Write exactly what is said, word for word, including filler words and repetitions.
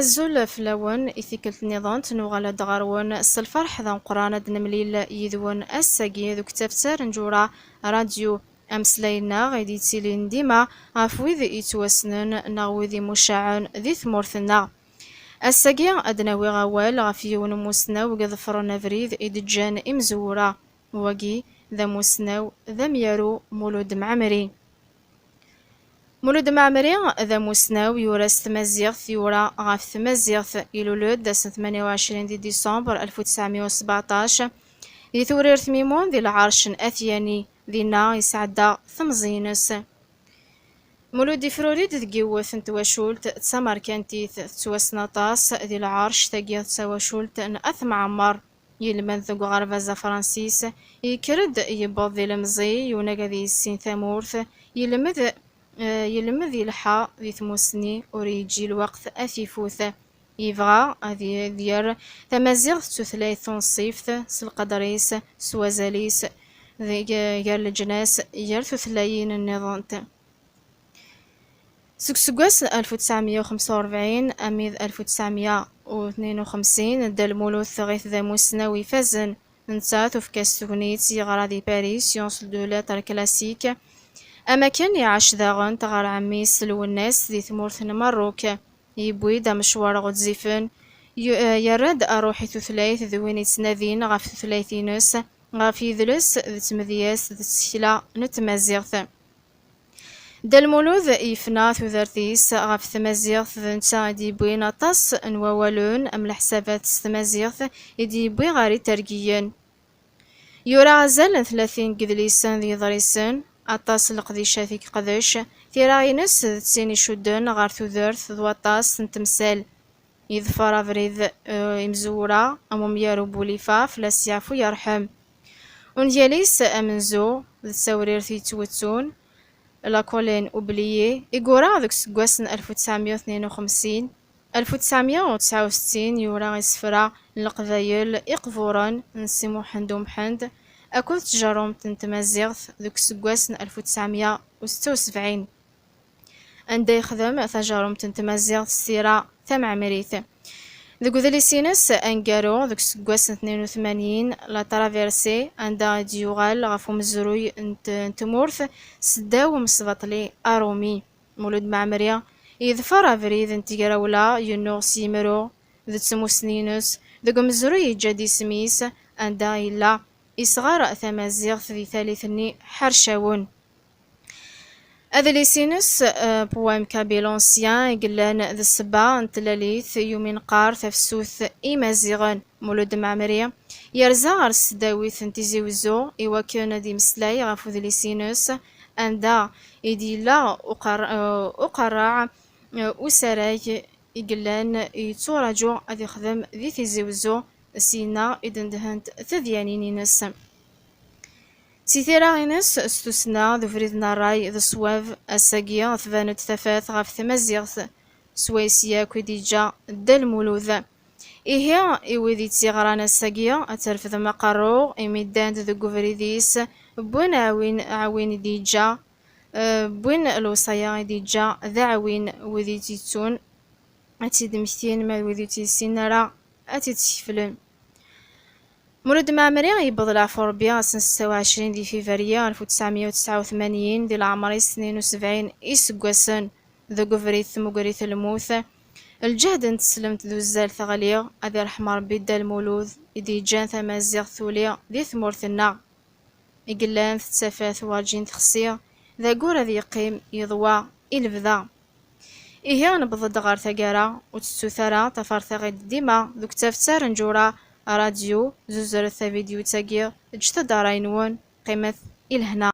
Azul fell-awen, i tikkelt nniḍen nuɣal-d ɣer-wen s lferḥ d ameqqran ad d-nemlil yid-wen ass-agi deg tafsar n Ǧura Radio. Ameslay-nneɣ i d-yettilin dima ɣef wid yettwassnen neɣ wid imucaɛen di tmurt-nneɣ. Ass-agi ad d-nawi awal ɣef yiwen umussnaw i iḍefren abrid i d-ǧǧan imezwura. Wagi d amussnaw d amyaru Mulud Mɛemmri. Mulud Mɛemmri d amussnaw yura s tmaziɣt, yura ɣef tmaziɣt. Ilul-d ass n tmanya u ɛecrin di diṣember alef u tesɛemya u sbeɛṭac di Tewrirt Mimun di lɛerc n At Yanni, dinna yesɛedda temẓi-ines. Mulud ifruri-d deg yiwet n twacult d tamerkantit, tettwassen aṭas di lɛerc tagi d tawacult n At Mɛemmer. Yelmed deg uɣerbaz afransis, yekker-d yewweḍ d ilemẓi, yunag ad yessin tamurt, yelmed, eh, yelmed yelḥa di tmussni, ur yeǧǧi lweqt ad t-ifut. Yebɣa ad y-, ad yerr tamaziɣt d tutlayt tunṣibt s lqedr-is, s wazal-is, deg, gar leǧnas, gar tutlayin nniḍent. Seg useggas alef u tesɛemya u xemsa u rebɛin armi d alef u tesɛemya u tnin u xemsin, Dda Lmulud tuɣ-it d amussnaw ifazen. Netta tufka-s tegnit, yeɣra di Paris, Sciences de lettres classiques. Am akken iɛac daɣen ɣer ɛemmi-s Lwennas di tmurt n Merruk. Yewwi-d amecwar ɣezzifen, yu-, eh, yerra-d ṛṛuḥ i tutlayt d win yettnadin ɣef tutlayt-ines, ɣef yidles d tmedyazt d tsekla n tmaziɣt. Dda Lmulud yefna tudert-is ɣef tmaziɣt, d netta i d-yewwin aṭas n wawalen am leḥsabat s tmaziɣt i d-yewwi ɣer itergiyen. Yura azal n tlatin n yedlisen d yiḍrisen, aṭas n leqdicat i yeqdec, tira-ines d tin icudden ɣer tudert d waṭas n temsal. Yeḍfer abrid, eh, imezwura am umyaru Bulifa, fell-as yeɛfu yerḥem. Ungal-is amenzu d tawrirt yettwettun, La Colline oubliée, i yura deg useggas n alef u tesɛemya u tnin u xemsin. Alef u tesɛemya u tesɛa u settin yura isefra n Leqbayel iqburen n Si Muḥend Umḥend akked tjerrumt n tmaziɣt deg useggas n alef u tesɛemya u setta u sebɛin, anda yexdem tajerrumt n tmaziɣt s tira tamɛemrit. Deg udlis-ines aneggaru deg useggas n tnin u tmanyin, La Traversée, anda i d-yuɣal ɣef umezruy n t-, n tmurt seddaw umesbaṭli arumi. Mulud Mɛemmri yeḍfer abrid n tegrawla, yennuɣ s yimru d tmussni-ines. Deg umezruy yeǧǧa-d isem-is, anda yella isɣer tamaziɣt di tallit-nni Ḥercawen. Adlis-ines, eh, Poème kabyle ancien, i yellan d ssebba n tlalit i umi neqqar Tafsut Imaziɣen. Mulud Mɛemmri yerza ɣer tesdawit n Tizi Wezzu i wakken ad imeslay ɣef udlis-ines, anda i d-yella uqer-, eh, uqerraɛ, eh, usarag i yellan yetturaǧu ad ixdem di Tizi Wezzu, syenna i d-ndehent tedyanin-ines. Si tira-ines s tussna d ubrid n ṛṛay d ṣṣwab, ass-agi tban-d tafat ɣef tmaziɣt, swayes yakk i d-yeǧǧa Dda Lmulud. Ihi, i wid i tt-yeɣran ass-agi, ad trefdem aqerru, imi ddan-d deg ubrid-is, wwin aɛwin, aɛwin i d-yeǧǧa, eh, wwin lewṣaya i d-yeǧǧa d aɛwin, wid i tt-yettun ad tt-id-mmektin, ma d wid ur tt-yessinen ara ad tt-id-skeflen. Mulud Mɛemmri yewweḍ leɛfu Ṛebbi ass n setta u ɛecrin di février alef u tesɛemya u tesɛa u tmanyin, di leɛmer-is tnin u sebɛin iseggasen, deg ubrid tmugrit n lmut. Lǧehd n teslemt d uzzal teɣli, ad irḥem Ṛebbi Dda Lmulud i d-yeǧǧan tamaziɣt tuli di tmurt-nneɣ. I yellan tettafat werǧin texsi, d aggur ad yeqqim yeḍwa i lebda. Ihi newweḍ-d ɣer taggara, ur tettut ara, tafart-aɣ-id dima deg tafsar n Ǧura Radio, zuzret tavidyut-agi, ǧǧet-d ṛṛay-nwen, qqimet i lehna.